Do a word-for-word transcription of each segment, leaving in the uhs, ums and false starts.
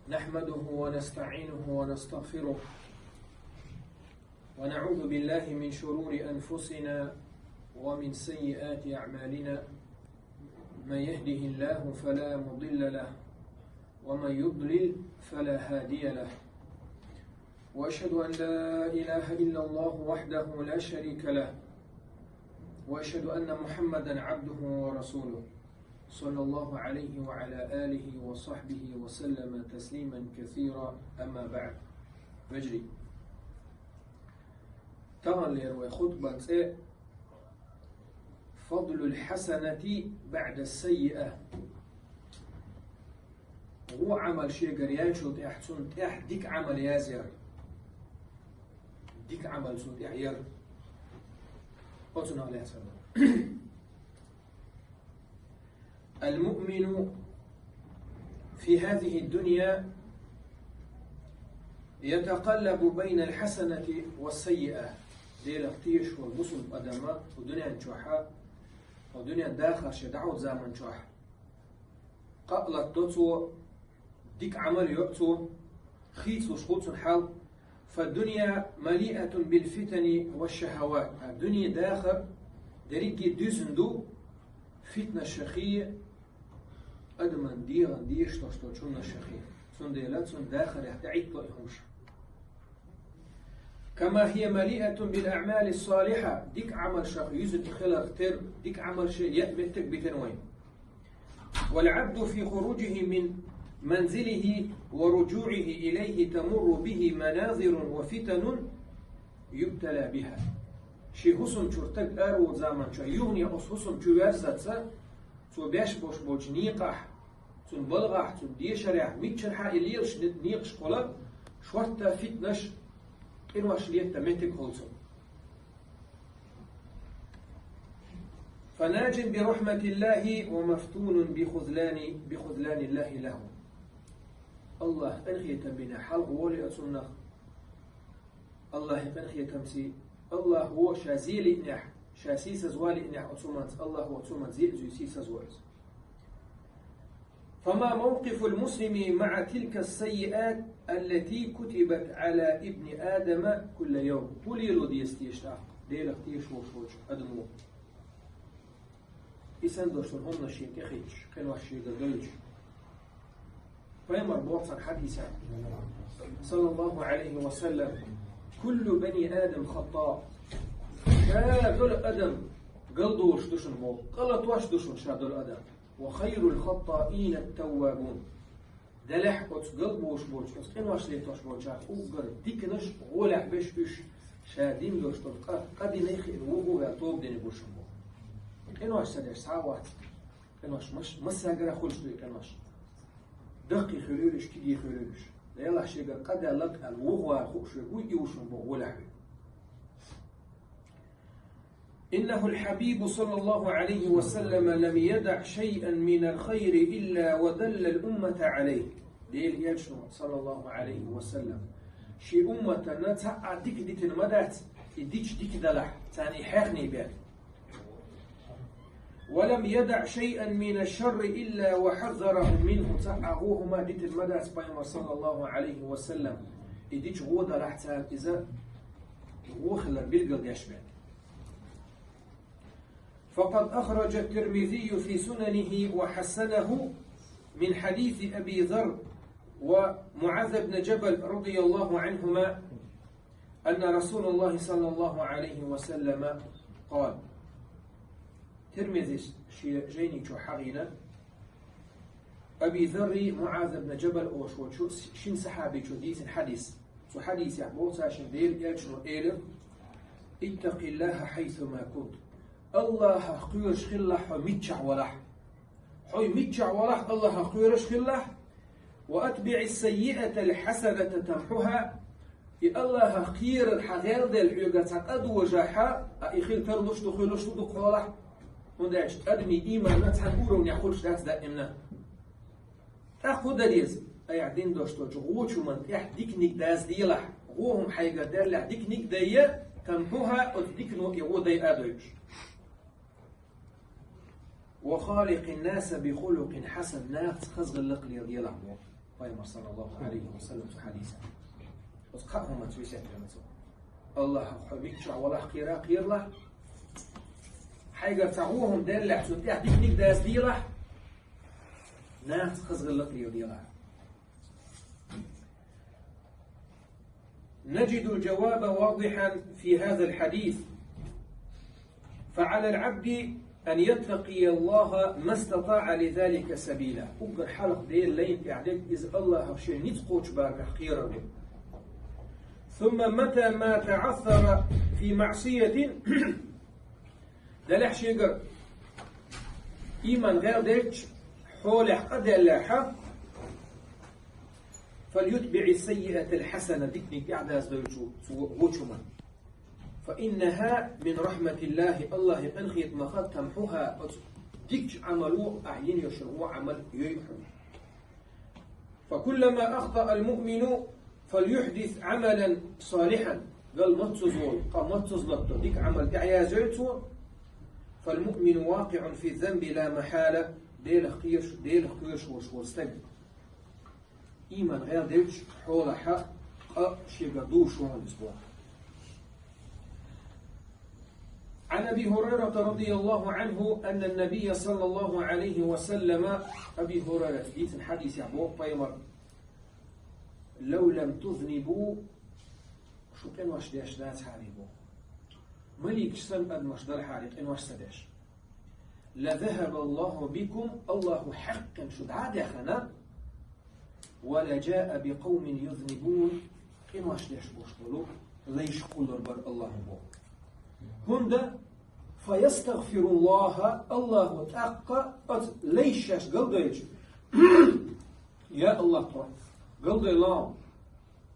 نحمده ونستعينه ونستغفره، ونعوذ بالله من شرور أنفسنا ومن سيئات أعمالنا. من يهده الله فلا مضل له، ومن يضلل فلا هادي له. وأشهد أن لا إله إلا الله وحده لا شريك له، وأشهد أن محمدا عبده ورسوله، صلى الله عليه وعلى آله وصحبه وسلم تسليما كثيرا، أما بعد. Вежарий, таханлера вай хутбан цӀи فضل الحسنة بعد السيئة. ВогӀу Ӏамал шегара яьлчул тӀехьа цунна тӀехьа дика Ӏамал язъяр. Дика Ӏамал цунна тӀехьа яр. Оцунах лаьцна. المؤمن في هذه الدنيا يتقلب بين الحسنة والسيئة. Делах тешаш волу бусулба адам кху дуьнен чохь, кху дуьнен дахар шен дӀахьочу заман чохь къа а латтадо цо, дика Ӏамал а йо цо, хийцалуш хуьлу цуьнан хьал. فالدنيا مليئة بالفتن والشهوات. Дуьне дахар дерриге дуьзна ду фитнашахий, адаман дегӀан дешаш долчу хӀуманашахий. Цундела цунна дахарехь дӀахӀиттало и хӀумаш. كما هي مليئة بالأعمال الصالحة. Дика Ӏамалшах юьзна хиларх тера, дика Ӏамалш яа меттиг битина вайн. والعبد في خروجه من منزله ورجوعه إليه تمر به مناظر وفتن يبتلى بها. Шен хӀусам чуьра стаг араволу заман чохь юхане оцу хӀусам чу верзаца, цо беш болуш болчу некъахь, цуьнан балхахь, цуьнан дешарехь, миччанхьа и лелаш не-, некъашкахула шортта фитнаш, къинош летта меттиг хуьлу цунна. فناج برحمة الله ومفتون بخذلان، بخذلان الله له. АллахӀан къинхетам бина хьалха волу и цунах. АллахӀан къинхетамций, АллахӀ ву ша зе лиънехь, ша сийсазван лиънехь оцу хӀуманца, АллахӀ ву оцу хӀуманца зе а зуьйш сийсазван иза. فما موقف المسلم مع تلك السيئات التي كتبت على ابن آدم كل يوم؟ ХӀун лело деза теша тӀаккха Делах тешаш волуш волчу адамо? И санна долуш долу хӀуманаш шена тӀехӀитташ, къинош шегара дойтуш. Пайхамар боху цхьана хьадисехь, саллаллаху Ӏалайхи ва саллам: «Куллу бани Адам хатта». Ша долу адам галдолуш ду шуна боху, къа латош ду шуна ша долу адам. «Ва хайрул хаттаина ат-таввабун». Делахь оцу галболуш болчу, оцу къинош летош болчарах уггар диканаш гӀолехь беш уьш, ша дина долуш долу къа, къа дина а хиъна, вуха а ваьлла тоба динарг бу шуна боху. Къинош ца деш схьа а вац. Къинош маш-, массаьргара хуьлуш ду и къинош. Даккхий хуьлийла уьш, кегий хуьлийла уьш. Делахь шегара къа даьлла аьлла, вуха вала хууш верг вуй, и ву шуна боху гӀолехь верг. إنه الحبيب صلى الله عليه وسلم لم يدع شيئا من الخير إلا ودل الأمة عليه. Делан Элчано, саллаллаху Ӏалайхи ва саллам, шен умматана цхьа а дика дитина ма дац, и дича дика далахь, царна и хьехний бен. ولم يدع شيئا من الشر إلا وحذرهم منه. Цхьа а вон хӀума дитина ма дац пайхамар, саллаллаху Ӏалайхи ва саллам, и дича вон далахь, царна иза вон хилар билгал деш бен. فقد أخرج الترمذي في سننه وحسنه من حديث أبي ذر ومعاذ بن جبل رضي الله عنهما أن رسول الله صلى الله عليه وسلم قال. Тирмизис шен жайни чу хьахийна, Аби Зарри, МуӀаз ибн Джабал олуш волчу шин сахьабичо дийцина хьадис. Цу хьадисехь боху цара шен Делан Элчано элира: «Иттакъиллаха хьайсума кунт». Аллахах кхоьруш хилалахь хьо миччахь валахь. Хьо миччахь валахь, Аллахах кхоьруш хилалахь. «Ва атбиӀис саййиатал хьасаната тамхьуха». И Аллахах кхерар хьан гӀелделла хьоьга цхьа къа дожахь, а и хила тарлуш ду, хуьлуш ду дукха хьолахь. ХӀунда аьлча адамийн ийман цхьана уровнехь хуьлуш дац даимна. ТӀаккха хӀун дан деза? Айхьа дина долуш долчу вочу хӀуманна тӀехь диканиг дазделахь, вон хӀума хьайгара даьллехь диканиг дайя, тамхьуха, оцу дикано и вон дайа а дойуш. «Ва халикъин наса би хулукъин хьасан», нахаца хаза гӀиллакх леладелахь боху. Пайхамар, саллаллаху алейхи ва саллям, цу хьадисехь. Оцу кхаа хӀуманца весет делла цо. Аллахьах хьо миччахь валахь кхера, кхералахь. Хьайгара цхьа вон хӀума деллехь, цунна тӀехь диканиг дазделахь. Нахаца хаза гӀиллакх леладелахь. نجد الجواب واضحا في هذا الحديث. فعلى العبد أن يتقي الله ما استطاع لذلك سبيلا. Уггар хьалха Делан лайна тӀехь дерг иза Аллахьах шен ницкъ кхочу барамехь кхерар ду. ثم متى ما تعثر في معصية, делахь шегара ийман гӀелделча хьолехь къа деллехьа, فليتبع السيئة الحسنة, диканиг тӀехь даздойла цо, цо вочу хӀуманна. فإنها من رحمة الله, Аллахьан къинхетамах, تمحها, оцу дикачу Ӏамало ахь йина йолуш йолу вон Ӏамал йойу хьуна. فكلما أخطأ المؤمن فليحدث عملا صالحا, гал маццаза волу, къа маццаза латто дика Ӏамал тӀехь язйойла цо. فالمؤمن واقع في الذنب لا محالة, Делах кхоьруш, Делах кхоьруш волуш волу стаг ийман гӀелделча хьолахьа къа шегара дузуш ву хьуна иза боху. عن أبي هريرة رضي الله عنه أن النبي صلى الله عليه وسلم, Аби ХӀурайрас дийцина хьадисехь боху пайхамар: لو لم تذنبوا, шу къинош деш дацахьара боху. Маликаш санна адамаш дархьара къинош ца деш. لذهب الله بكم, Аллахьо хьаькхна шу дӀа а даьхна, ولجاء بقوم يذنبون, къинош деш болуш болу лайш кхуллур бара Аллахьо боху. ХӀунда, فيستغفر الله, Аллахьо тӀаккха оцу лайшаш галдойчу: «Я Аллахь, тхо галдойла хьуна,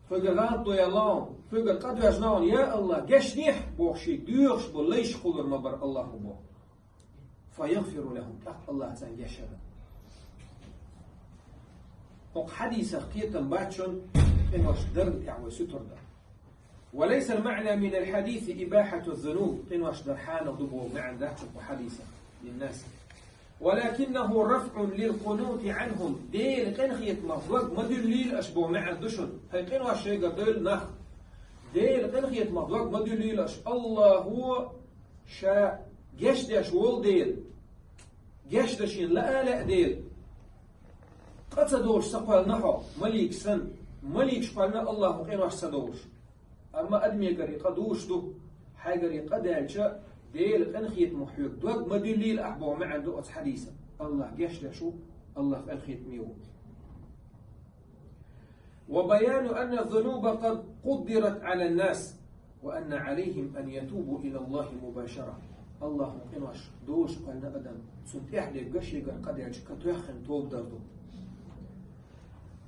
тхоьгара гӀалат до яла хьуна, тхоьгара къа доьжна хьуна, я Аллахь, гечдехьа», боху шега доьхуш болу лайш кхуллур ма бара Аллахьо боху. فيغفر لهم, тӀаккха Аллахьа царна гечдара. ХӀокху хьадисах кхетам бац шуна къинош дарна тӀехь вай сутара дан. وليس المعنى من الحديث إباحة الذنوب, къинош дар хьанал ду боху маьӀна дац хӀокху хьадисах, للناس. ولكنه رفع للقنوط عنهم, Делан къинхетамах дог ма дуьллийла аша боху маьӀна ду шуна. ХӀай къинош шайгара дойла нах. Делан къинхетамах дог ма дуьллийла аша. Аллахьо ша гечдеш волу Дела, гечдан шена лаа а лаьа Дела. Къа ца долуш ца кхоьллина хьо, маликаш санна, маликаш кхоьллина Аллахьо къинош ца долуш. Амма адамегара и къа дуьллуш ду, хьайгара и къа даьлча, Делан къинхетамах хьоьга дог ма дуьллийла ахь боху маьӀна ду оцу хьадисан. Аллахь гечдеш ву, Аллахь къинхетаме ву. وبيان أن الذنوب قد قدرت على الناس وأن عليهم أن يتوبوا إلى الله مباشرة. Аллахьо къинош долуш кхоьллина адам, цунна тӀехь дерг шегара къа даьлча катоьххина тоба дар ду.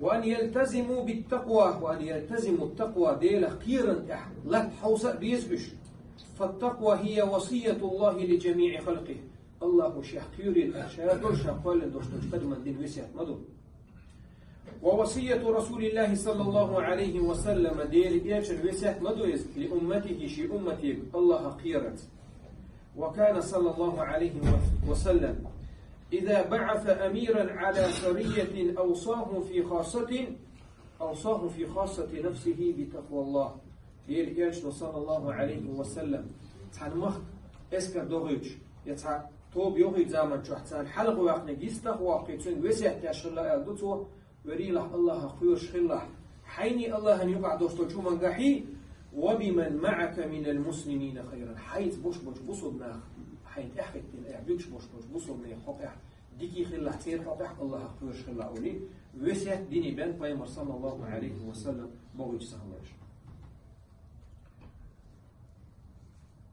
وأن يلتزموا بالتقوى، وأن يلتزموا التقوى, Делах кхеран тӀехь латта хьовса а беза уьш. فالتقوى هي وصية الله لجميع خلقه. Аллахьо шех кхерийла аьлла, ша долуш, ша кхоьллина долуш долчу адамна дина весет ма ду. ووصية رسول الله صلى الله عليه وسلم, Делан элчан весет ма ду иза, لأمته, шен умматега Аллахьах кхерарца. وكان صلى الله عليه وسلم إذا بعث أميرا على سرية أوصاه في خاصة، أوصاه في خاصة نفسه بتقوى الله. Делан элчано, саллаллаху алейхи ва саллам, цхьана махка эскар дохуьйтуш, я цхьа тоба йохуьйту заман чохь царна хьалхаваьккхинарг йистах воккхий, цуьнга весет деш хилла аьлла ду цо: «Верийлахь, Аллахьах кхоьруш хилалахь, хьайний Аллахьан юкъахь долуш долчу хӀумангахьий, ва биман маӀака минал муслимина хайран, хьайца бош болчу бусулба нах, хьайна тӀаьхьахӀиттина, ахь буьгуш бош болчу бусулба нехан хьокъехь дикий хилалахь, церан хьокъехь Аллахьах кхоьруш хилалахь», олий, весет диний бен пайхамар, саллаллаху алейхи ва саллам, бохуьйтуш ца хилла уьш.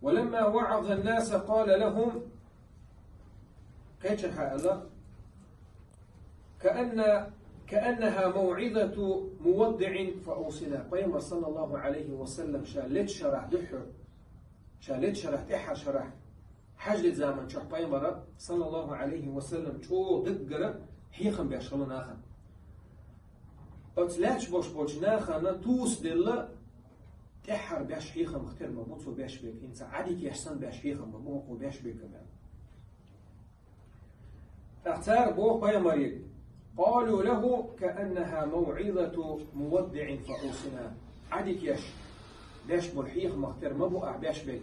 ولما وعظ الناس قال لهم, кхечанхьа аьлла, كأن، كأنها موعظة مودع فأوصنا. Пайхамар, саллаллаху алейхи ва саллам, ша лечу шарахь дуьххьара, ша лечу шарахь, тӀаьххьара шарахь, хьаьжлин заман чохь пайхамара, саллаллаху алейхи ва саллам, чӀогӀа даггара хьехам беш хилла нахана. Оцу лаьтташ бош болчу нахана тусаделла, тӀаьххьара беш хьехамах тера ма бу цо беш берг, хӀинца Ӏадика еш санна беш хьехам ма бу хӀокхо беш берг аьлла. ТӀаккха цара боху пайхамаре: قالوا له كأنها موعظة مودع فأوصنا. Ӏадика еш, беш болу хьехамах тера ма бу ахь беш берг.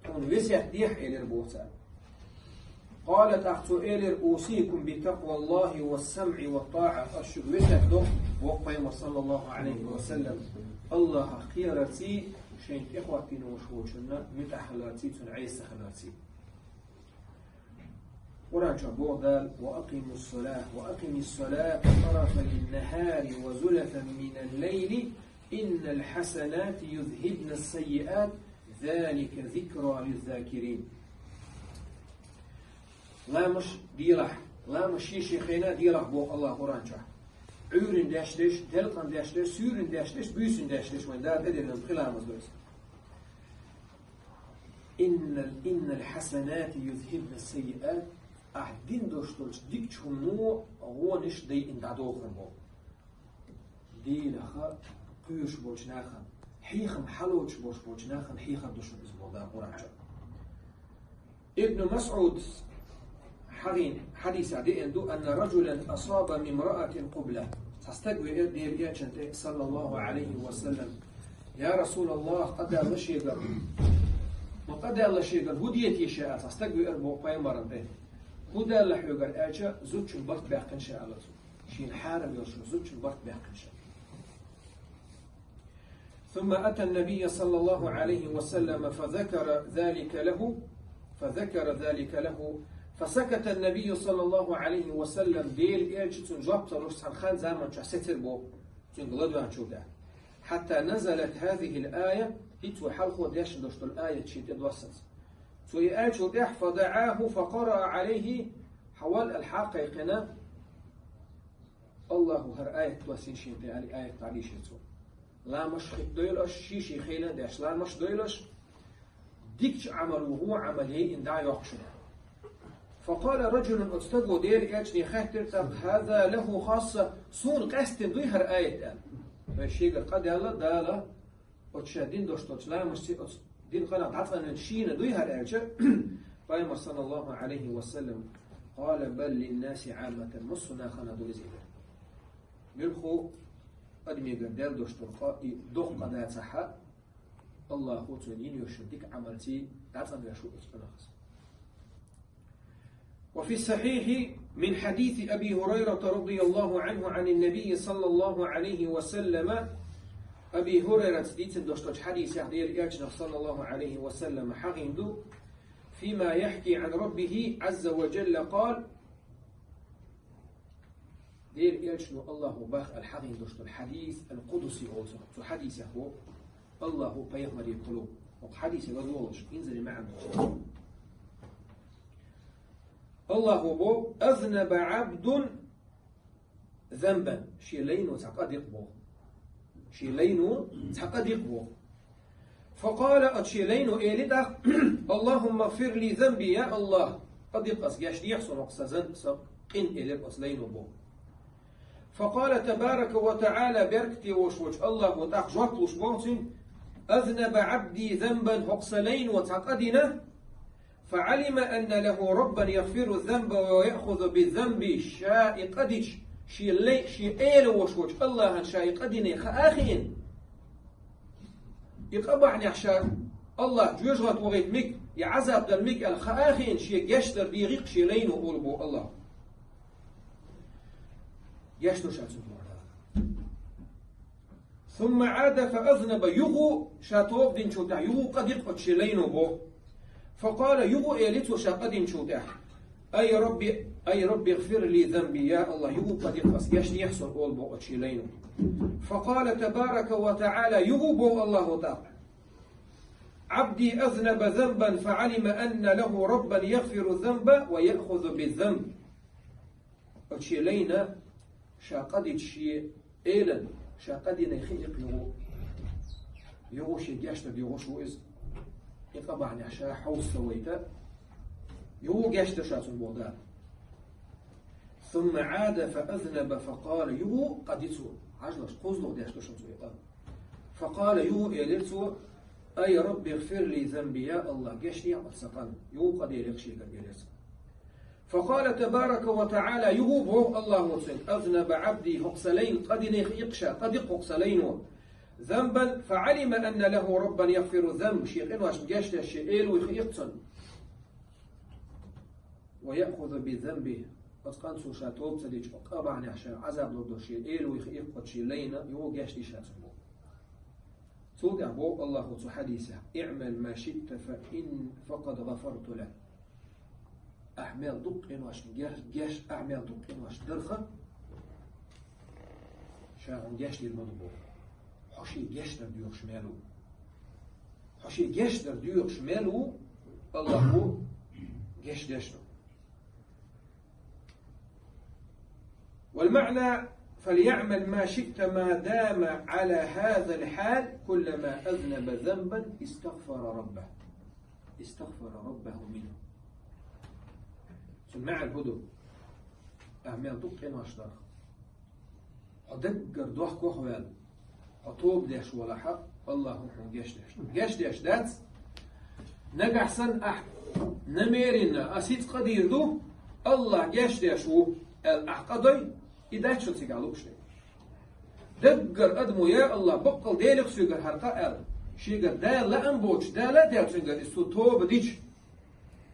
Тхуна весет дехьа, элира боху цара. قال, тӀаккха цо элира: أوصيكم بتقوى الله والسمع والطاعة. Ас шуьга весет до, боху Пайхамар, саллаллаху Ӏалайхи ва саллам, Аллахах кхерарций, шайна тӀехӀоттийна волуш волчунна муьтӀахь хиларций, цунна Ӏеса хиларций. Къуръан чохь боху Дала: وأقم الصلاة، وأقم الصلاة طرفي النهار وزلفا من الليل إن الحسنات يذهبن السيئات ذلك ذكرى للذاكرين. Ламаш делахь, ламаш шен-шен хенахь делахь, боху Аллаха Къуръан чохь. Ӏуьйрина деш дерш, делкъана деш дерш, суьйрина деш дерш, буьйсина деш дерш, вайн Дала тӀедиллина пхи ламаз ду иза. إن، إن الحسنات يذهبن السيئات. Ахь дина долуш долчу дикачу хӀумано гӀонаш дайина дӀадохур бу. Дийнахь кхоьруш болчу нахана, хьехам хьалоцуш болуш болчу нахана хьехар ду шуна иза, боху Дала Къуръан чохь. Ибн МасӀуд хьагӀин хьадисехь деана ду: أن رجلا أصاب من امرأة قبلة. Цхьа стаг веара Делан Элчанна тӀе, саллаллаху Ӏалайхи ва саллам: «Я Расулаллах, къа даьлла шегара». «Ма къа даьлла шегара хӀун дитий ша?» — аьлла, цхьа стаг веара боху Пайхамарна тӀе. «ХӀун даьлла хьоьгара?» — аьлча, зудчун барт баьккхина ша, аьлла цо. Шена хьарам йолуш йолу зудчун барт баьккхина ша. ثم أتى النبي صلى الله عليه وسلم فذكر ذلك له، فذكر ذلك له، فسكت النبي صلى الله عليه وسلم. Делан Элча цунна жоп ца луш цхьана хан заман чохь сецира боху, цуьнга ладоьгӀначул тӀаьхьа. حتى نزلت هذه الآية، хӀинца вай хьалхо дешна долуш долу аят шена тӀе доссаза. Цо и аьллачул тӀаьхьа: فدعاه فقرأ عليه، хьавал аьлла хьакхайкхина, Аллахо хӀара аят доссийна шена тӀе аьлла, аят дӀадийшира цо. Ламаш хӀиттадойла аша, шен-шен хенахь деш ламаш дойла аша, дикачу Ӏамало вон Ӏамал яйина дӀа а йоккхуш. فقال رجل، оцу стаго Делан Элчане хаьттира тӀаккха: هذا له خاصة، суна къаьстина дуй хӀара аят аьлла? Вай шегара къа даьлла, Дала оцу ша дина долуш долчу ламашций оцу дина къинах дӀацӀанвина шена дуй хӀара аьлча, Пайхамар, саллаллаху Ӏалайхи ва саллам: قال بل للناس عامة، массо а нахана ду иза, элира. Муьлхха адамегара даьлла долуш долу къа и доккха къа дацахь а, Аллахо цунна йина йолуш йолу дика Ӏамалций дӀацӀанвеш ву оцу къинах иза. وفي الصحيح من حديث أبي هريرة رضي الله عنه عن النبي صلى الله عليه وسلم. Аби ХӀурайрас дийцина долуш долчу хьадисехь Делан Элчанах, саллаллаху Ӏалайхи ва саллам, хьагӀийна ду: فيما يحكي عن ربه عز وجل قال. Делан Элчано Аллахо боху аьлла хьагӀийна долуш долу хьадис, аль-Къудси олу цунах. Цу хьадисехь боху, Аллахо пайхамаре кхуллу. ХӀокху хьадисе лазалуш, инзаре маьӀна долуш. Аллахо боху: أذنب عبد ذنبا. Шен лайно цхьа къа дикъ боху. Шен лайно цхьа къа дикъ боху. فقال، оцу шен лайно эли тӀаккха: اللهم اغفر لي ذنبي، я Аллах, къа дикъ ас, гечдехьа суна хӀокху сан зан-, сан къин, элира оцу лайно боху. فقال تبارك وتعالى، беркате волуш волчу Аллахо тӀаккха жоп луш боху цуьнга: أذنب عبدي ذنبا، хӀокху сан лайно цхьа къа дина, فعلم أن له ربا يغفر الذنب ويأخذ بالذنب، ша и къа дича, шен лай, шен эла волуш волчу Аллахьан ша и къа дине хаа хиъна. И къа бахьанехь ша Аллах жоьжахатта вахийта мега, я Ӏазап дала мега аьлла хаа хиъна, шен гечдар дийгӀи-кх шен лайно, олу боху Аллахо. Гечдо ша цуьнга. ثم عاد فأذنب، юха ша тоба динчул тӀаьхьа юха къа дикъ оцу шен лайно боху. فقال، юха эли цо ша къа динчул тӀаьхьа: أي رب، أي رب اغفر لي ذنبي، я Аллах, юха къа дикъ ас, гечдехьа суна, олу боху оцу шен лайно. فقال تبارك وتعالى، юха боху Аллахо тӀаккха: عبدي أذنب ذنبا فعلم أن له ربا يغفر الذنب ويأخذ بالذنب. Оцу шен лайна ша къа дича шен элан, ша къа дина хиъна юха. Юха шен гечдар дийгӀуш ву иза. И къа бахьанехь ша хьовса ца вайта, юха гечдо ша цунна боху Дала. ثم عاد فأذنب فقال، юха къа ди цо, хьажалаш, кхозлагӀа деш ду шуна цо и къа. فقال، юха элира цо: أي رب اغفر لي ذنبي، я Аллах, гечдехьа оцу сан къан, юха къа делира шегара, элира цо. فقال تبارك وتعالى, юха боху Аллахо цуьнга: أذنب عبدي, хӀокху сан лайна къа дина хиъ-кх ша, къа ди-кх хӀокху сан лайно. ذنبا فعلم أن له ربا يغفر الذنب, шен къиношна гечдеш шен Эла вуй хиъ-кх цунна. ويأخذ بذنبه, оцу къинах ша тоба ца дича, къа бахьанехь ша Ӏазап лур долу шен Эла вуй хиъ-кх оцу шен лайна, юха гечдийша цунна боху. Цул тӀаьхьа боху Аллахо цу хьадисехь: اعمل ما شئت فإن فقد غفرت لك. Ахь мел дукха къиношна геш, геш, ахь мел дукха къиношна дарх, ша хьуна гечдийр ма ду боху. Хьо шен гечдар доьхуш мел ву. Хьо шен гечдар доьхуш мел ву, Аллахо гечдеш ду. والمعنى: فليعمل ما شئت ما دام على هذا الحال، كلما أذنب ذنبا استغفر ربه، استغفر ربه منه. Цуьнан маьӀна хӀун ду? Ахь мел дукха къинош дарх, хьо даггара дохко ваьлла, хьо тоба деш валахь, Аллахо хьуна гечдеш ду. Гечдеш дац, нагахь санна ахь намеренно, ас хӀинца къа дийр ду, Аллах гечдеш ву аьлла, ахь къа дой, и дац шуна цигахь лууш дерг. Даггара адамо: «Я Аллах, баккъал делира соьгара хӀара къа», — аьлла, шегара Дала лаам боцуш, Дала а даьлла цуьнгара иза, цо тоба дича,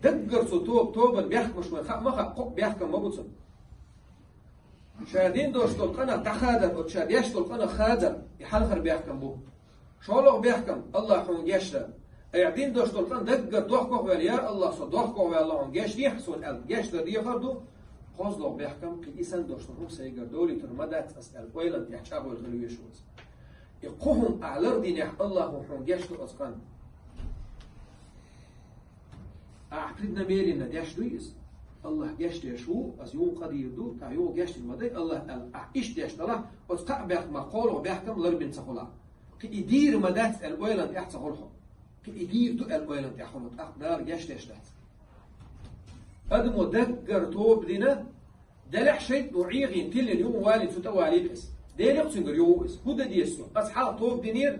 даггара цо тоба, тобан бехкамаш вайна хаа ма хаьа, кхо бехкам ма бу цуьнан. Ша дина долуш долу къинах дӀахадар, оцу ша деш долу къинах хадар, и хьалхара бехкам бу. ШолгӀа бехкам: Аллах хьуна гечдар. Айхьа дина долуш долу къа даггара дохко ваьлла: «Я Аллах, со дохко ваьлла, хьуна гечдехьа суна», — аьлла, гечдар дехар ду. КхозлагӀа бехкам: «Кхин и санна долуш долу хӀума сайгара долуьйтур ма дац ас», — аьлла, ойланна тӀехь чӀагӀвелла хила везаш ву иза. И кхо хӀума ахь лардинехь, Аллахо хьуна гечдо оцу къинах. Ахь преднамеренно деш дуй иза? Аллах гечдеш ву, ас юха къа дийр ду, тӀаккха юха гечдина ма дай Аллах аьлла, ахь иштта деш далахь, оцу кхаа бехкамах кхоалгӀа бехкам ларбина ца хуьлахь. Кхин и дийр ма дац аьлла, ойланна тӀехь ца хуьлу хьо. Кхин и дийр ду аьлла, ойланна тӀехь хуьлу, тӀаккха Дала гечдеш дац. Адамо даггара тоба дина, делахь шайтӀано Ӏехийна, тиллина, юха валийна, цу тӀе валийта иза. Делира цуьнгара юха иза. ХӀун дан деза со? Ас хьалха тоба динера,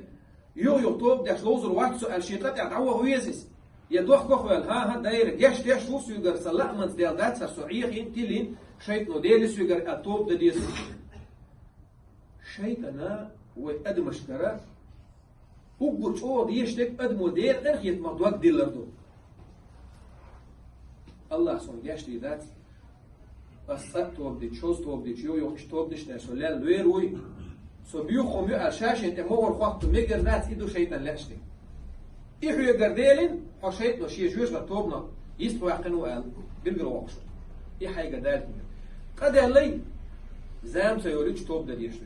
юха-юха тоба деш ловзур вац со аьлла, шен къа тӀехь дӀаваха веза иза. Я дохко ваьлла: «ХӀан-хӀа, Дела, гечдеш ву соьгара, сан лаамца Дела дацара со Ӏехийна, тиллина, шайтӀано делира соьгара», — аьлла, тоба дан деза. ШайтӀана вай адамашкара уггар чӀогӀа дезаш дерг адамо Делан къинхетамах дог диллар ду. Аллах суна гечдийр дац. Ас цкъа а тоба дича, шозза тоба дича, юха-юха иштта тоба дича, со лелла вер вуй. Со боьха хӀума ю аьлла, ша шена тӀе могӀар хӀотто мегар дац, и ду шайтӀан лаьаш дерг. И хьоьгара делина, хьо шайтӀано шен жоьжахатин тобанах йистхваьккхина ву аьлла, билггал воккхуш ву. И хьайга далийна. Къа деллай, зама ца йолуьйтуш тоба дан дезаш ду.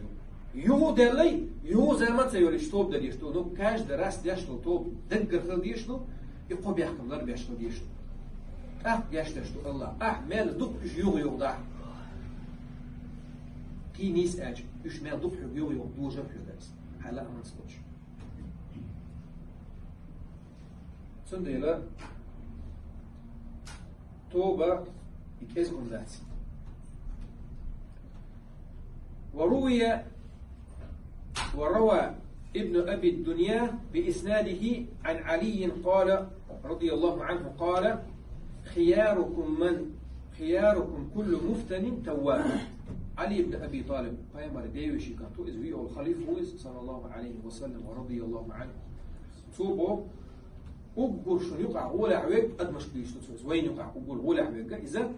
Юха деллай, юха зама ца йолуьйтуш тоба дан дезаш ду. Ну, каждый раз деш долу тоба даггара хила дезаш ду, и кхо бехкам ларбеш хила дезаш ду. ТӀаккха гечдеш ду Аллах. Ахь мел дукха уьш юха-юха дахь, кхин нийса аьлча, уьш мел дукха хьоьга юха-юха дожар хьоьга иза, хьайн лаамца луш. Цундела тоба и кӀезиг хӀума дац. وروي، وروى ابن أبي الدنيا بإسناده عن علي قال، رضي الله عنه قال: خياركم من، خياركم كل مفتن تواب. Ӏали ибн Аби ТӀалиб, пайхамаран девешин кӀант ву иза, виъолу халифа ву иза, саллаллаху Ӏалайхи ва саллам, ва радияллаху Ӏанху. Цо боху: уггар шуна юкъахь гӀолехь верг, адамашка дуьйцу цо иза, вайна юкъахь уггар гӀолехь верг иза,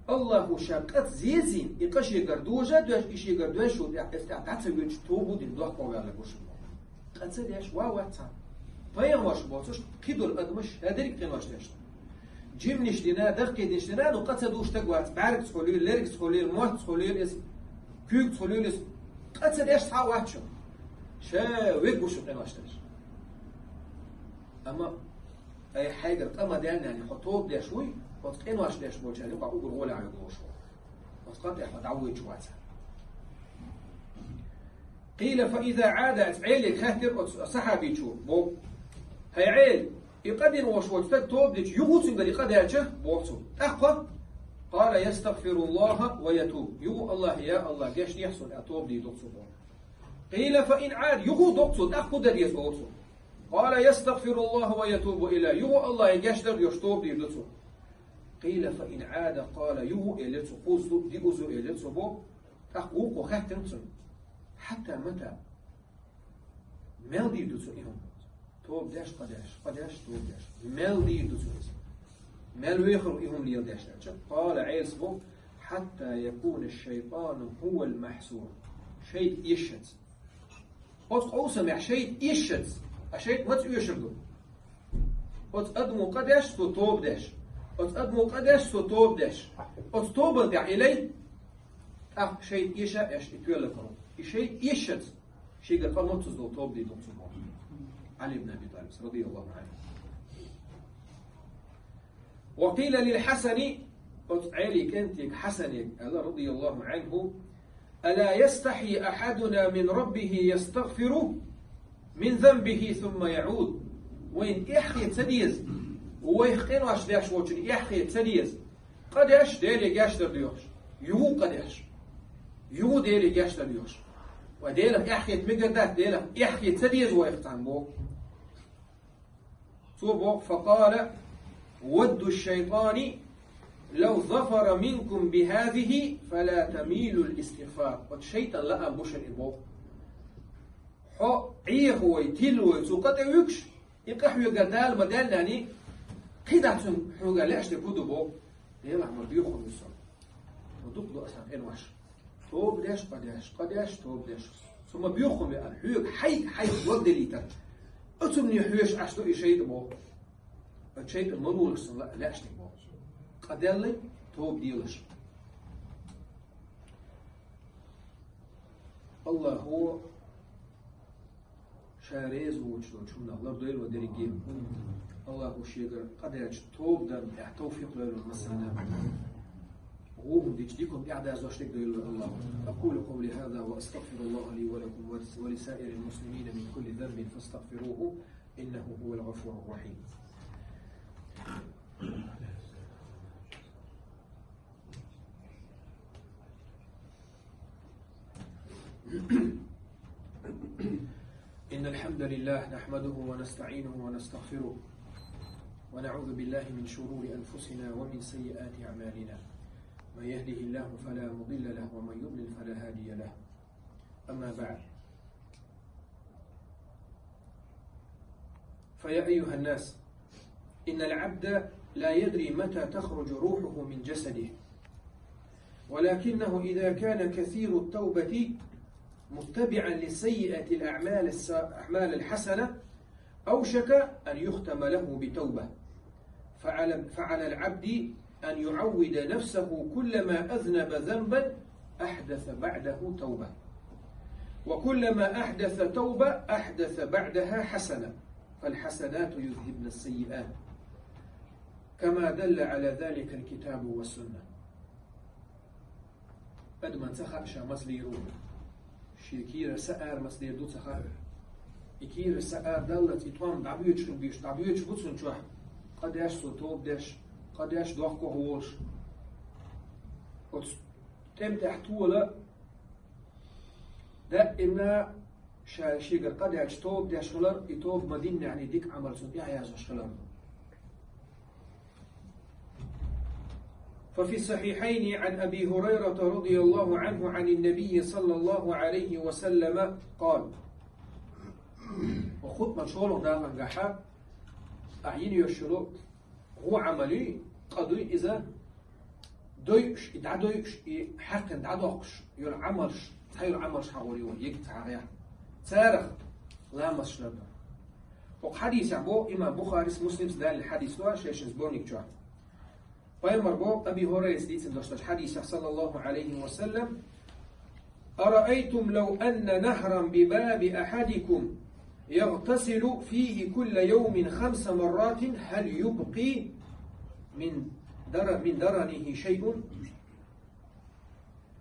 Аллахо ша къа ца зезийна, и къа шегара дожа а доьжна, и шегара доьжначул тӀаьхьа, иза тӀаьхьа дӀа ца воьдуш, тоба а дина, дохко ваьлларг ву шуна. Къа ца деш, ван вац цхьа. Пайхамарш боцуш, кхидолу адамаш ша дерриг къинош деш ду. Жиманаш дина, даккхий динаш дина, ну къа ца деш стаг вац, бӀаьргаца хуьлийла, лергица хуьлийла, маттаца хуьлийла иза, куьйгаца хуьлийла иза. Къа ца деш цхьа а вац шу. Ша верг ву шу къинош деш. Амма айхьа хьайгара къа ма-даьллинехь, хьо тоба деш вуй, оцу къинош деш болчарна юкъахь уггар гӀолехь верг ву шу. Оцу къа тӀехь хьо дӀавоьдуш вац. قيل: فإذا عاد, иза Ӏелига хаьттира оцу сахьабичо, боху: «ХӀай Ӏели, и къа дина волуш волчу стага тоба дича, юха цуьнгара и къа даьлча?» — боху цо. ТӀаккха: قال: يستغفر الله ويتوب. Юха Аллахе: «Я Аллах, гечдехьа суна», — аьлла, тоба дийр ду цо, боху. قيل: فإن عاد, юха дохку цо, тӀаккха хӀун дан деза, боху цо. قال: يستغفر الله ويتوب إليه. Юха Аллахе гечдар доьхуш тоба дийр ду цо. قيل فإن عاد قال يغ إلى تقوز دي أزو إلى تبو. تقوق وختم تن. حتى متى؟ Мел дийр ду цо и хӀума? Тоба деш, къа деш, къа деш, тоба деш. Мел дийр ду цо иза? Мел вехар и хӀума леладеш аьлча? قال, Ӏелас бо: حتى يكون الشيطان هو المحصور. ШайтӀа эшац. Оцу къовсамехь шайтӀа эшац. А шайтӀа маца оьшур ду? Оцу адамо къа деш, цо тоба деш. Оцу адамо къа деш, цо тоба деш. Оцу тобанна тӀехь и лай, тӀаккха шайтӀа эша а эш и тоьлла каро. И шайтӀа эшац. Шийгара къа моццуза долу тоба дийр ду цо боху. Ӏали ибн Аби ТӀалиб, радияллаху Ӏанху. وقيل للحسن, оцу Ӏелин кӀентега Хьасане аьлла, радияллаху Ӏанху: ألا يستحي أحدنا من ربه يستغفر من ذنبه ثم يعود. Вайна эхь хета ца деза, вайх къинош деш волчун эхь хета ца деза, къа деш, Деле гечдар доьхуш. Юха къа деш. Юха Деле гечдар доьхуш. Ва Делах эхь хета мегар дац, Делах эхь хета ца деза вайх цхьаьна боху. Цо боху: فقال: ود الشيطان لو ظفر منكم بهذه فلا تميلوا الاستغفار. Оцу шайтӀан лаам бу шуна и боху. Хьо Ӏехавой, тилавой, цу къа тӀе вуьгуш, и къа хьоьгара Дала ма даьллани, кхидӀа цунна хьоьгара лаьаш дерг хӀун ду боху? Делахь ма боьху хӀума ю со. Ма дукха ду аса къинош. Тоба деш, къа деш, къа деш, тоба деш. Со ма боьху хӀума ю аьлла, хьоьга хьайга хьайга дог делийтар. Оцунна хьоьжуш Ӏаш ду и шайтӀа боху. Оцу шайтӀана ма лолаш сан ла-, лаьаш дерг боху. Къа деллай, тоба делаш. АллахӀа Ша реза воцуш долчу хӀуманах лардойла вай дерриге. АллахӀа Шегара къа даьлча тоба дан тӀехь тавфикъ лойла вай массарна. ГӀур дича дикум тӀехь дазош дерг дойла вай АллахӀа. أقول قولي هذا وأستغفر الله لي ولكم ولسائر المسلمين من كل ذنب فاستغفروه إنه هو الغفور الرحيم. إن الحمد لله نحمده ونستعينه ونستغفره، ونعوذ بالله من شرور أنفسنا ومن سيئات أعمالنا. من يهده الله فلا مضل له، ومن يضلل فلا هادي له. أما بعد، فيا أيها الناس، إن العبد لا يدري متى تخرج روحه من جسده، ولكنه إذا كان كثير التوبة متبعا للسيئة الأعمال الس-، الأعمال الحسنة، أوشك أن يختم له بتوبة. فعلى، فعلى العبد أن يعود نفسه كلما أذنب ذنبا أحدث بعده توبة، وكلما أحدث توبة أحدث بعدها حسنة، فالحسنات يذهبن السيئات، كما دل على ذلك الكتاب والسنة. Адамна ца хаьа ша маса лийр ву. Шен кийрара са ара маса лийр ду ца хаьа. И кийрара са ара даллалц и тӀом дӀабоьдуш хила безаш, дӀабоьдуш бу цунна чохь. Къа деш цо тоба деш, къа деш дохко волуш. Оцу тӀем тӀехь тола даимна ша шегара къа даьлча тоба деш хилар, и тоба ма-диннехь дика Ӏамал цунна тӀехь яздеш хилар. ففي الصحيحين عن أبي هريرة رضي الله عنه عن النبي صلى الله عليه وسلم قال. Ва хутбан шолгӀа дакъангахьа, ахь йина йоьшуш йолу гӀо Ӏамал юй, къа дуй иза, дойуш, и дӀадойуш, и хьаькхна дӀадоккхуш йолу Ӏамалш, цхьа йолу Ӏамалш хьагӀур ю, йига ца хьагӀехь. Царах ламазаш лардан. ХӀокху хьадисехь боху имам Бухарис, Муслимс далийна хьадис ду шайшин сборник чохь. Пайхамар боху Аби ХӀурайрас дийцина долуш долчу хьадисехь, саллаллаху Ӏалайхи ва саллам: أرأيتم لو أن نهرا بباب أحدكم يغتسل فيه كل يوم خمس مرات هل يبقي من در-، من درنه شيء؟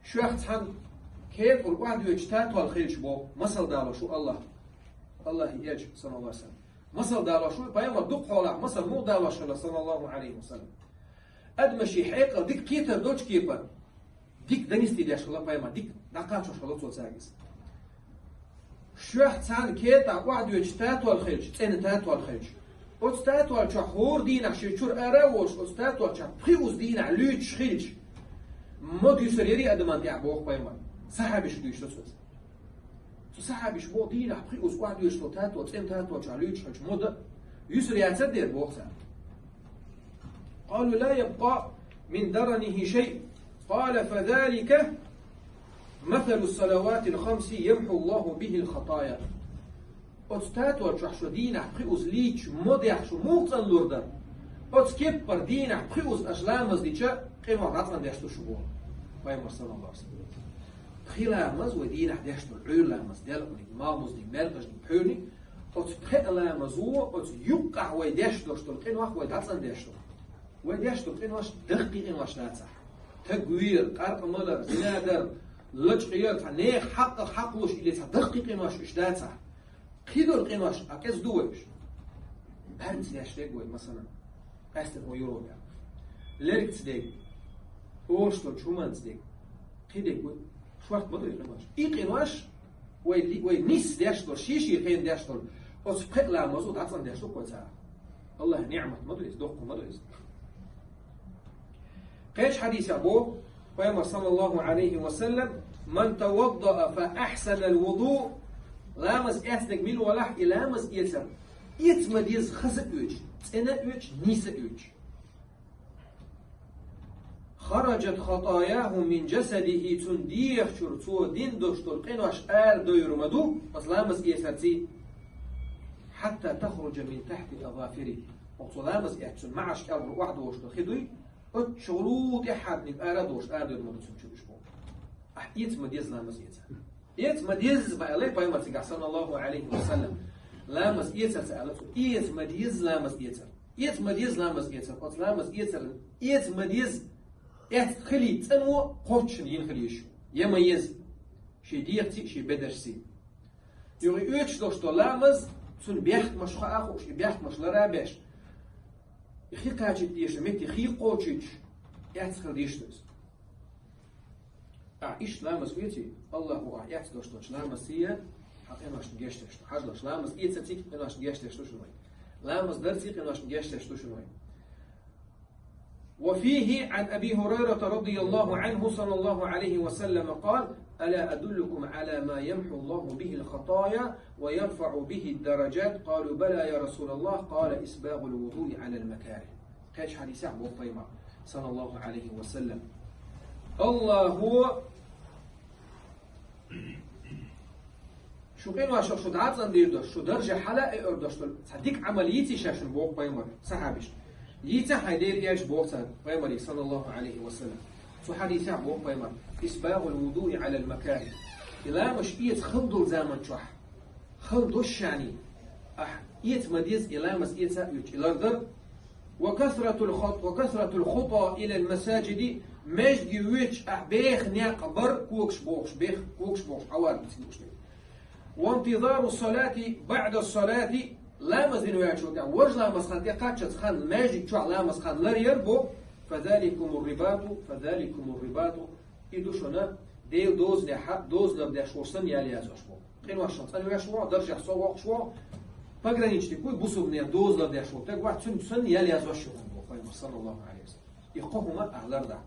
Шух цхьана кетӀал охьадоьдучу татол хилча боху, масал далош ву АллахӀ. АллахӀан элча, саллаллаху Ӏалайхи ва саллам. Масал далош ву, пайхамар дукха хьолахь масал муха далош хилла, саллаллаху Ӏалайхи ва саллам. Адаман шен хьекъал дика кхетар долчу кепара, дика данисти деш хилла пайхамар, дика дӀакхачош хилла цо цаьрга иза. Шух цхьана кетӀа охьадоьдучу татол хилча, цӀена татол хилча, Оцу татолчохь хӀора дийнахь шен чуьра ара а волуш, оцу татолчохь пхи уза дийнахь луьйчуш хилча, ма дуьсур яра адамна тӀехь, боху пайхамар. Сахьабашка дуьйцу цо. Цу сахьабаша боху, дийнахь пхи уза охьадоьшуш долу тато, цӀена татолчохь луьйчуш хилча, ма дан, юьсур яцара дера, боху цара. قالوا لا يبقى من درنه شيء. قال فذلك مثل الصلوات الخمس يمحو الله به الخطايا. Оцу татолчохь шо дийнахь пхи уза лийча ма дехь, шу муха цӀанлур дара? Оцу кеппара дийнахь пхи уза аша ламаз дича, къинойх дӀацӀандеш ду шу, боху пайхамар, саллаллаху Ӏалайхи ва саллам. Пхи ламаз вай дийнахь деш долу, Ӏуьйра ламаз, делкъаниг, малхбузаниг, маьркӀажаниг, пхьуьйраниг, оцу пхеа ламазо, оцу юккъехь вай деш долуш долу къинойх вай дӀацӀандеш ду. Вай деш долу къинош даккхий къинош дацахь. Таг вер, къаркъа малар, зина дар, лачкъа яр, цхьа нехан хьакъах хьакхалуш, или цхьа даккхий къинош уьш дацахь. Кхидолу къинош а кӀезиг ду вай уьш. БӀаьргаца деш дерг вай, масала, къаьсттина хӀун юр ву аьлла. Лергца дерг, олуш долчу хӀуманца дерг, кхин дерг вай, шортта ма ду и къинош. И къинош вай ли-, вай нисса деш долу, шен-шен хенахь деш долу, оцу пхеа ламазо дӀацӀандеш ду-кх вай царах. АллахӀан ниӀмат ма ду иза, доккха ма ду иза. Кхечу хьадисехь боху пайхамар, саллаллаху Ӏалайхи ва саллам: «Ман таваддаъа фа ахьсанал вудуъ», ламаз эцнарг мила валахь, и ламаз эцар эца ма деза, хаза а оьцуш, цӀена а оьцуш, нийса а оьцуш. «Хараджат хатаяху мин джасадихи», цуьнан дегӀа чуьра цо дина долуш долу къинош арадойур ма ду оцу ламаз эцарций, «хьатта тахруджа мин тахьти азафирихи». Оцу ламаз эцча цуьнан маӀаш кӀелхьара охьадолуш долу хи дуй, оццуьнгахь тӀаьхьарниг арадолуш арадойур ма ду цуьнан чуьра уьш, боху. Ахь эца ма деза ламаз эцар. Эца ма деза ма аьлла пайхамар цигахь, саллаллаху Ӏалайхи ва саллам. Ламаз эцар ца аьлла цо. Эца ма деза ламаз эцар. Эца ма деза ламаз эцар. Оцу ламаз эцар, эца ма деза, эцна хилийта цӀано кхоччуш йина хила еза шу. Я ма еза. Шен дегӀаций, шен бедаршций. Юха и оьцуш долуш долу ламаз, цуьнан бехкамаш хаа хууш, и бехкамаш лара а беш, и хи кхачийта дезачу метте хи кхочуьйтуш, эцна хила дезаш ду иза. Ахь иштта ламаз эций, АллахӀа ахь эцна долуш долчу ламазций хьан къиношна гечдеш ду. Хьажалаш, ламаз эцарций къиношна гечдеш ду шуна вай. Ламаз дарций къиношна гечдеш ду шуна вай. وفيه عن أبي هريرة رضي الله عنه صلى الله عليه وسلم قال: ألا أدلكم على ما يمحو الله به الخطايا ويرفع به الدرجات؟ قالوا: بلى يا رسول الله. قال: إسباغ الوضوء على المكاره. Кхечу хьадисехь боху пайхамар, саллаллаху Ӏалайхи ва саллам: АллахӀа шу къиношах шу дӀа а цӀандийр долуш, шу даржехь хьала а эур долуш долу цхьа дика Ӏамал йийций ша шуна, боху пайхамар сахьабашка. Йийца хьайн Дела элча, боху цара пайхамаре, саллаллаху Ӏалайхи ва саллам. Цу хьадисехь боху пайхамар: «Исбагъул вудуи Ӏалал макарих». И ламаз эца хала долу заман чохь, хала долуш шаьний, ахь эца ма деза, и ламаз эца а оьцуш, и лардар. «Ва касратул хат-, ва касратул хута илал масаджиди», маьждиге воьдуш ахь беха некъ бар, когаш бохуш, бех-, когаш бохуш, Ӏаварбица лууш дерг. «Ва интизару салати баъда салати», ламаз дина ваьллачул тӀаьхьа важа ламаз хан тӀекхаччалц хан, маьждиг чохь ламаз хан лар яр бо, «фазаликумур рибату, фазаликумур рибату». И ду шуна Делан дозанехь дозанал деш волуш санна ял язвеш ву. Къиношна цӀанвеш ву, даржехь со воккхуш ву, пограничник ву, бусулбанех дозанал деш ву. Таг вац, цуьнца санна ял язвеш ву, боху пайхамар, саллаллаху Ӏалайхи ва саллам. И кхо хӀума ахь ларда.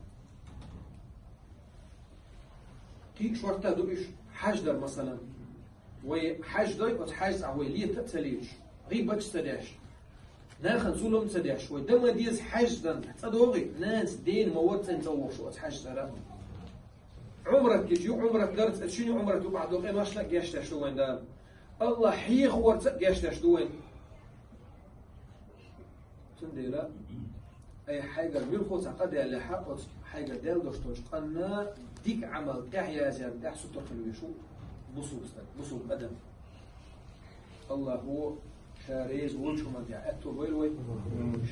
Кхин а шортта ду уьш, хьаьж дар, масалан. Вай хьаьж дой, оцу хьаьжцӀахь вай лета а ца леташ, гӀийбаташ а ца деш, нахана зулам а ца деш, вай дан ма деза хьаьж дан, цӀа догӀий, нанас дена ма вара цӀена цӀа вогӀуш оцу хьаьжцӀара. Ӏумрат дича ю, Ӏумрат дарца, шина Ӏумрат юкъахь докъе машна а гечдеш ду вайн Дала. АллахӀ хьехаварца а гечдеш ду вайн. Цундела, ай, хьайгара муьлхха цхьа къа даьллехь, оцу хьайгара даьлла долуш долчу къанна дика Ӏамал тӀехь язъярна тӀехь сутара хила везаш ву бусулба стаг, бусулба адам. АллахӀа ша реза волчу хӀуманна тӀехь аьтто бойла вай,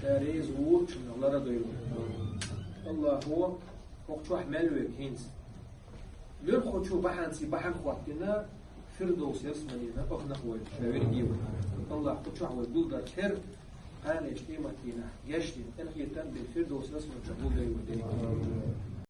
ша реза волчунна лара дойла вай. АллахӀа хӀокху чохь мел верг хӀинца. Муьлххачо бахьанца бахьана хӀоттийна, Фирдовс ялсаманина охьанах вай, ша верриге вай. АллахӀа кху чохь вай гулдар хир, кхана къематдийнахь гечдина, къинхетам бина Фирдовс ялсамани чохь гулдойла вай дерриге.